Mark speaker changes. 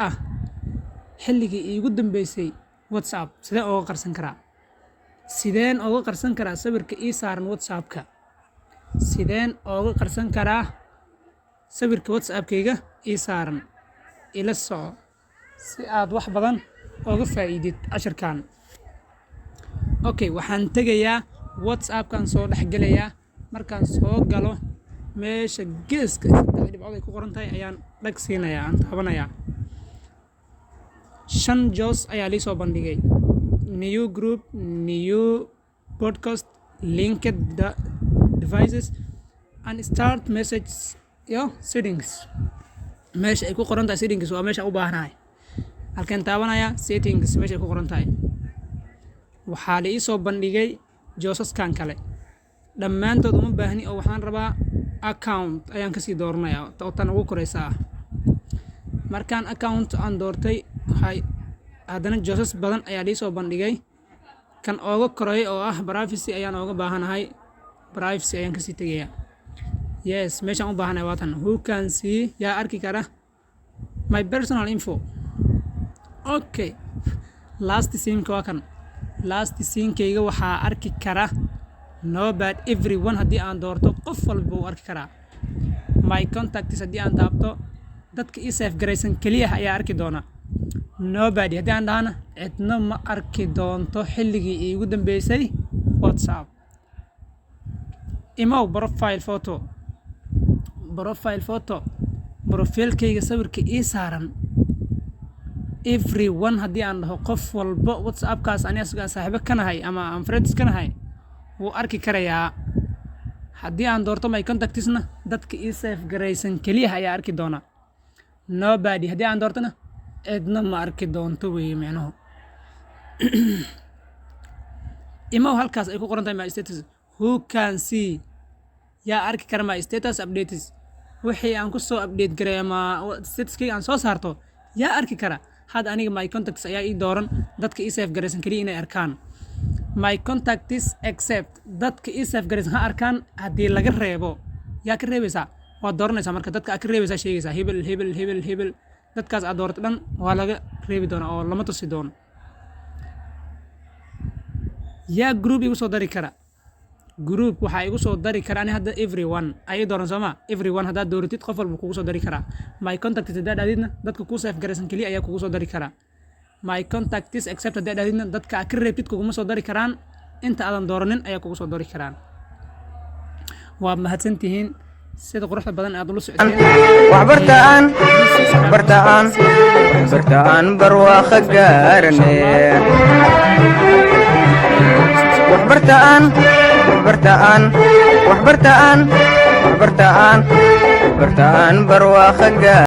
Speaker 1: Ah, xilligii iigu dambeysay WhatsApp sidee ooga qarsan karaa? Sideen ooga qarsan karaa sawirka ii saaran WhatsApp-ka? Sideen ooga qarsan karaa sawirka WhatsApp-kayga ii saaran? Ila soco si aad wax badan ooga faa'iidid cashirkan. Okay, waxaan tegayaa WhatsApp-kan, soo dhex gelayaa. Markaan soo galo, meesha geeska saddex dhibcood ay ku qoran tahay ayaan dhag siinayaa, aan taabanayaa. Shan choice ayaa lii soo bandhigay: new group, new broadcast, linked devices and starred messages iyo settings. Meesha ay ku qoran tahay settings waa meesha u baahanahay. Halkeen taabanayaa? Settings meesha ay ku qoran tahay. Waxaa la ii soo bandhigay choiceskan kale. Dhammaantood uma baahni oo waxaan rabaa account ayaan kasii dooranayaa, oo tan ugu koreysa ah. Markaan account aan doortay, waxay haddana choices badan ayaa lii soo bandhigay. Kan ooga koreeya oo ah privacy ayaan ooga baahanahay. Privacy ayaan kasii tegayaa. Yes, meeshaan u baahanahay waa tan. Who can see, yaa arki kara my personal info? Okay, last seenka waa kan. Last seenkayga waxaa arki kara nobody. Everyone haddii aan doorto, qof walba wuu arki karaa. My contacts haddii aan taabto, dadka ii save garaysan keliya ayaa arki doona. Nobody haddii aan dhahana, cidno ma arki doonto xilligii iigu dambeysay WhatsApp. Imow profile photo. Profile photo, profilkayga sawirka ii saaran, everyone haddii aan dhaho, qof walbo WhatsAppkaas ani asaga aan saaxiibo ka nahay ama aan friends ka nahay wuu arki karayaa. Haddii aan doorto my contactsna, dadka ii save garaysan keliya ayaa arki doona. Nobody haddii aan doortona, cidna ma arki doonto weeye micnuhu. Imow halkaas ay ku qoran tahay my status. Who can see, yaa arki kara my status updates? Wixii aan ku soo update garay ama statuskayga aan soo saarto, yaa arki kara? Hadda aniga my contacts ayaa ii dooran, dadka ii save garaysan keliya inay arkaan. My contacts except, dadka ii save garaysan ha arkaan haddii laga reebo. Yaa ka reebaysaa? Waad dooranaysaa. Marka dadka aad ka reebaysaa sheegaysaa: hebel, hebel, hebel, hebel. Dadkaas aad doorato dhan waa laga reebi doonaa oo lama tusi doono. Yaa group igu soo dari kara? Group waxaa igu soo dari kara, ani hadda everyone ayay dooran, sooma? Everyone haddaad dooratid, qof walba kugu soo dari karaa. My contacts haddaad dhahdidna, dadka kuu save garaysan keliya ayaa kugu soo dari karaa. My contacts except haddaad dhahdidna, dadka aad ka reebtid kuguma soo dari karaan. Inta aadan dooranin ayaa kugu soo dari karaan. Waa mahadsantihiin sida quruxda badan aad ula socoteen.
Speaker 2: Waxbartaan, waxbartaan, waxbartaan, barwaaqo gaarane. Waxbartaan, waxbartaan, waxbartaan, waxbartaan, waxbartaan, barwaaqo gaar.